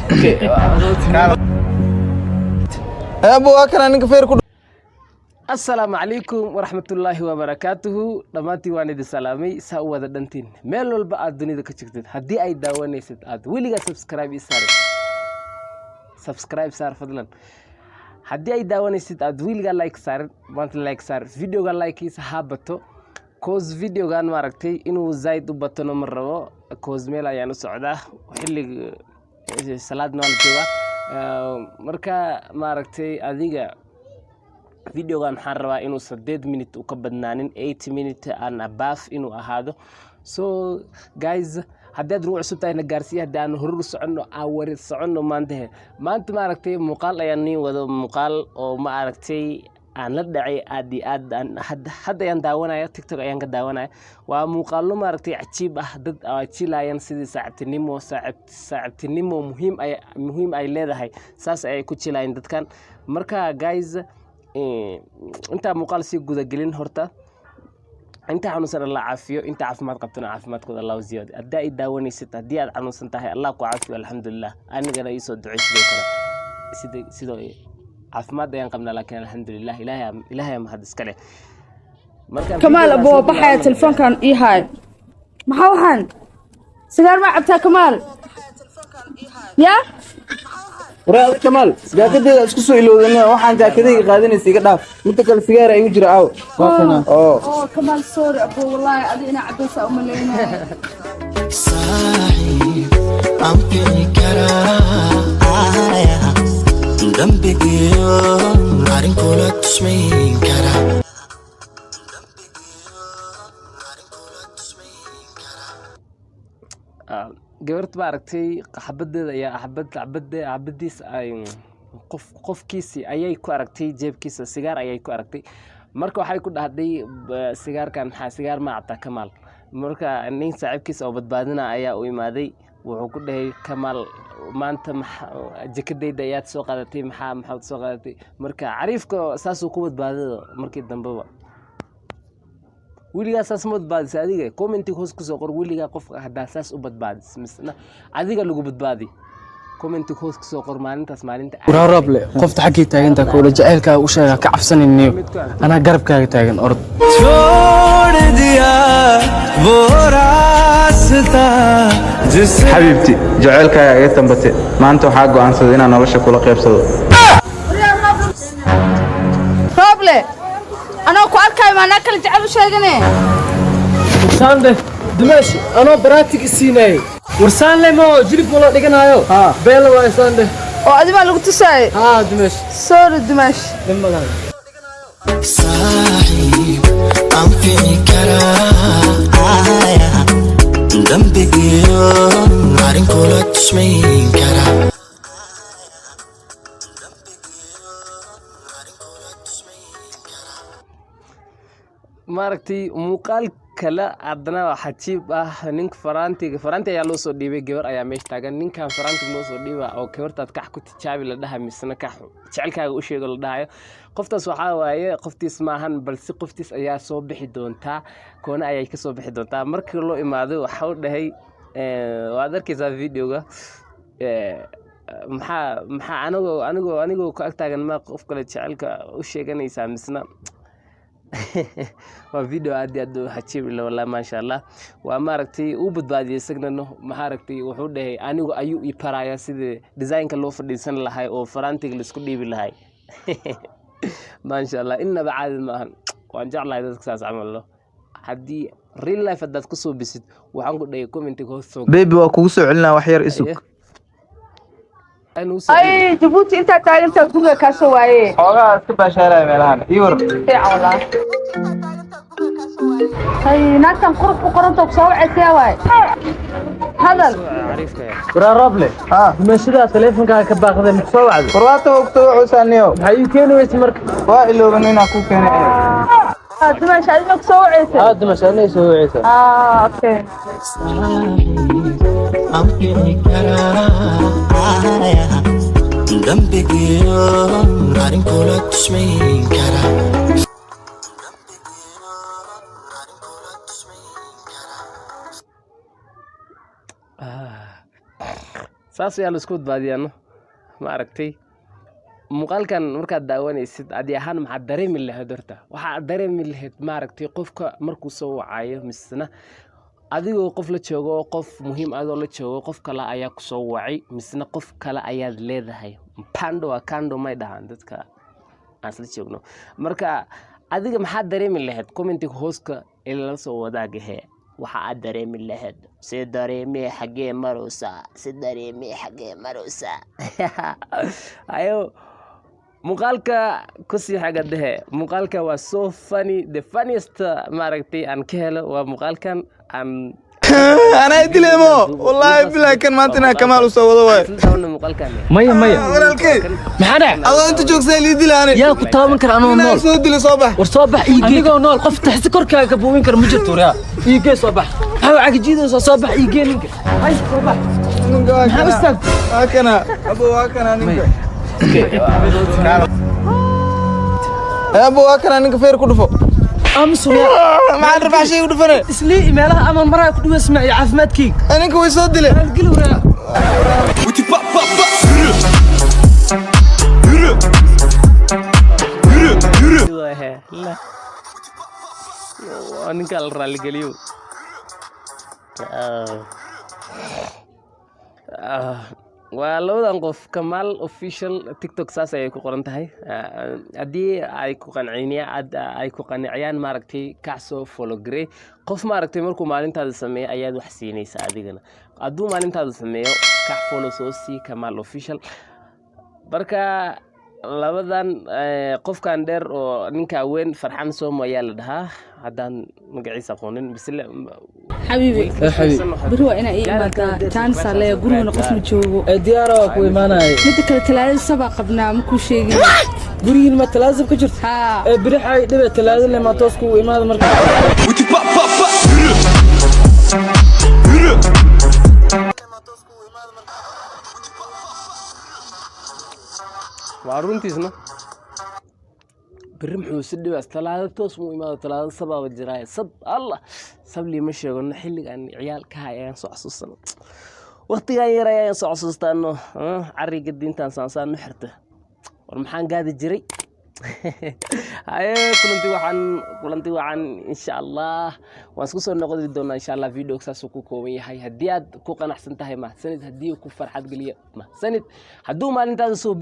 Okay. Abo, waa kana ninka feer ku. Asalaamu calaykum waraxmatullaahi wabarakaatuhu. Dhammaantiin waan idin salaamay. Saa u wada dhantiin, meel walba aad dunida ka jirtid, haddii ay daawanaysid, aad weligaa subscribe ii saarin, subscribe saar fadlan. Haddii ay daawanaysid, aad weligaa like saarin, maanta like saar videoga. Likekiisa ha bato, cause videogan maaragtay inuu zaid u batona ma rabo, cause meel ayaan u socdaa, xilliga salaadna waa la joogaa. Marka maaragtay adiga videogan waxaan rabaa inuu 8 minute uu ka badnaanin, 8 minute and above inuu ahaado. So guys, haddii aad nagu cusub tahay, na gaarsiiya. Haddii aan horur soconno, aan wari soconno. Maantahe maanta maaragtay muuqaal ayaan niin wado, muuqaal oo maaragtay aan la dhacay aad iyo aad. Hadda hadda ayaan daawanaya, TikTok ayaan ka daawanaya. Waa muuqaalo maaragtay cajiib ah, dad ay jilayaan sidii saaxiibtinimo, saaxiibtinimo muhiim ay leedahay, saas ayay ku jilayaan dadkan. Marka guys, intaa muuqaal sii gudagelin, horta inta xanuunsan Allah caafiyo, inta caafimaad qabtana caafimaadkooda Allah ziyaado. Haddii ay daawanaysid, haddii aad xanuunsan tahay, Allah ku caafiyo. Alxamdulilah, anigana iisoo ducey sidoo kale. Sida sidoo caafimaad ayaan qabnaa, laakiin alxamdulilah, Ilaahay, Ilaahay mahad iska leh. Marka Kamaal, videogaas aboo, soo baxaya. bilaabno. Telefoonkan ii haay. Maxaa waxaan? Sigaar maa cabtaa, Kamaal? Ya. Waraa Kamaal, jaakadeeda isku soo ilowdana. Waxaan jaakadayga qaadanaysa, iga dhaaf. Midda kale, sigaara igu jira aaw oo. Oh Kamaal, sorry aboo, wallahi adi inaa cabaysaa umaleynaya. Saaxiib anfici karaa, dambigiyo arrin kula tusmayn karaa. Gabarta maaragtay xabadeeda ayaa xabad xabade xabadiis ay qof qofkiisi ayay ku aragtay jeebkiisa sigaar ayay ku aragtay. Marka waxay ku dhahday, "Sigaarkan maxaa? Sigaar ma cabtaa, Kamaal?" Marka nin saaxiibkiisa oo badbaadina ayaa u imaaday. Wuxuu ku dhahay, "Kamaal, maanta jakadayda ayaad soo qaadatay, maxaad soo qaadatay?" Marka cariifka saasuu ku badbaadado. Markii dambeba weligaa saas ma badbaadisa? Adiga commentiga hoos kusoo qor, weligaa qofka haddaa saas u badbaadis misna adiga lagu badbaadi, commentiga hoos kusoo qor maalintaas, maalinta. Waraarooble, qofta xaggii taagantaa koola jacaylkaaga u sheegaa, ka cabsanayniyo, anaa garabkaaga taagan, orod. छोड़ दिया वो रास्ता जिसे Xabiibti, jaceylkaaga iga tambate. Maanta waxaa go'aansaday inaan nolosha kula qaybsado. Rooble, anoo ku arkaayo maanaa kala jecel u sheegane? Warsaande dumaashi, anoo baraatig isiinayay, warsaanle mo jilib ma loo dhiganaayo, beela waa isaande. Oo adi baa lagu tusaayay? Haa, dumaashi. Sorry, dumaash. Dhib ma lahan. Saaxiib anfici karaa, dambigiyo arrin kula tusmayn karaa. Maaragtay muuqaal kale haddana waa xajiib ah. Ninka faraantiga, faraanti ayaa loo soo dhiibay. Gabar ayaa meesha taagan. Ninkan faraantiga loo soo dhiiba oo gabartaad kax ku tijaabi la dhaha, misna kax jecelkaaga u sheego la dhahayo, qoftaas waxaa waaye qoftiis maahan, balse qoftiis ayaa soo bixi doontaa, koona ayay kasoo bixi doontaa. Markii loo imaado, waxa u dhahay, waad arkaysaa videoga, maxaa anigoo ku agtaagan ma qof kale jecelka u sheeganaysaa misna? Waa video aad iyo aad u cajiib leh wallahi, maasha Allah. Waa maaragtay uu badbaadiyey isagna. No, maaragtay wuxuu dhahay, anigu ayuu ii barayaa sidii designka loo fadhiisan lahay oo faraantiga laisku dhiibi lahay. Maasha Allah, innaba caadi ma ahan. Waan jeclahay dadka saas camal lo. Haddii real life haddaad kusoo bisid, waxaan ku dhahay commentiga hoos soo. Baby, waa kugu soo celinaa, wax yar isug. Aynu usoo celin. Ay, Jabuuti intaa taagantaa, guriga kaa soo waaye. Xoogaa iska baashaalaya meelahan, ii war. Fiican walaa. Hay, naagtan qurux ku qoranta ku soo wacaysaa waay hadal. Cariifka. Waraarooble. Haa. Dumaashadaa taleefonkaaga ka baaqday, ma soo wacday? Warwaata ogto wuxuusaaniyo. Maxaa ii keeni weysa marka? Waa ilooban inaan ku keenay. Dumaash, adima ku soo wacaysa? Haa dumash, anay soo wacaysa. Ah, okay. Anfici karaa, dambigiyo arrin kula tusmayn karaa. Saas ayaa laisku badbaadiyaano. Ma aragtay muuqaalkan markaad daawanaysid, adi ahaan maxaad dareemi lahayd? Horta waxaad dareemi lahayd, maaragtay, qofka markuu soo wacayo, misena adigoo qof la joogo, qof muhiim adoo la joogo, qof kale ayaa kusoo wacay, misena qof kale ayaad leedahay. Pando waa kando, may dhahaan dadka aan isla joogno. Marka adiga maxaad dareemi lahayd? Commentiga hooska ilala soo wadaagahe waxa aad dareemi lahayd. Si dareemee xaggee maraysaa? Si dareemee xaggee maraysaa? Ayo, muuqaalka kusii xaga dhehe. Muuqaalka waa so funny, the funniest, maaragtay, aan ka helo waa muuqaalkan aan Anaa dileemo, wallaahi bilahi, kan maanta inaa Kamaal usoo wado waay. Isla daawano muuqaalkan. Maya, maya. Walaalkey. Maxaa dhacay? Adoo inta joogsaa lii dila ani. Yaa ku taaban kara anoo Inaa nool? Soo dilo, soo bax. War soo bax, iigee. Anigoo nool qof taxsi korkaaga ka buubin kara ma jirto. Waryaa, iigee, soo bax. Maxaa cagajiidaysaa? Soo bax, iigee ninka. Hay, soo bax. Ninka waa Maxaa kana. istaagtay? Waa kana abo, waa kana ninka. Abo, waa kana ninka, feer ku dhufo. Aamus, waryaa. Maxaa rafax shay u dhufane? Islii meelaha amaan maraa ku dhuweysma iyo caafimaadkayga. Ninka way soo dile. Geli, waryaa. Uti pa pa pa. Yürü. Yürü. Yürü. Yürü. Waahe, la waa ninkaa la raaligeliyo. Waa labadan qof, Kamaal Official TikTok, saas ayay ku qoran tahay. Haddii ay ku qanciniya ay ku qanciyaan, maaragtay, kac soo follow garey. Qof, maaragtay, markuu maalintaada sameeyo ayaad wax siinaysaa adigana. Hadduu maalintaada sameeyo, kac follow soo sii Kamaal Official. Marka labadan qofkan dheer oo ninka weyn, Farxan Somo ayaa la dhahaa, haddaan magaciisa aqoonin bisle. Xabiibi, beri waa inaa ii imaadaa. Jaanisaa leeya, gurigana qof ma joogo. Ee, diyaara, waa ku imaanaya. Midda kale, talaadada sabaa qabnaa, ma kuu sheegin. Gurigiin ma talaasab ka jirto? Haa. Ee, beri xay dhibe, talaado le maa toos kugu imaada marka. Uti pa pa pa. Yürü. Yürü. Waa runtiisna, berri muxuu si dhibaas? Talaado toos muu imaado? Talaado sabaaba jiraaye, sab allah sablii ma sheegano. Xilligan ciyaalka ayaan soo xasuusano, waqtigan yar ayaan soo xasuustaano. Cariga diintaan saansaan nu xirta. War maxaan gaadi jiray? Haye, kulanti waxaan, kulanti wacan. Insha Allah waan isku soo noqoni doonaa insha Allah. Video saasuu ku kooban yahay. Haddii aad ku qanacsan tahay, mahadsanid. Haddii ku farxad geliya, mahadsanid. Hadduu maalintaada soo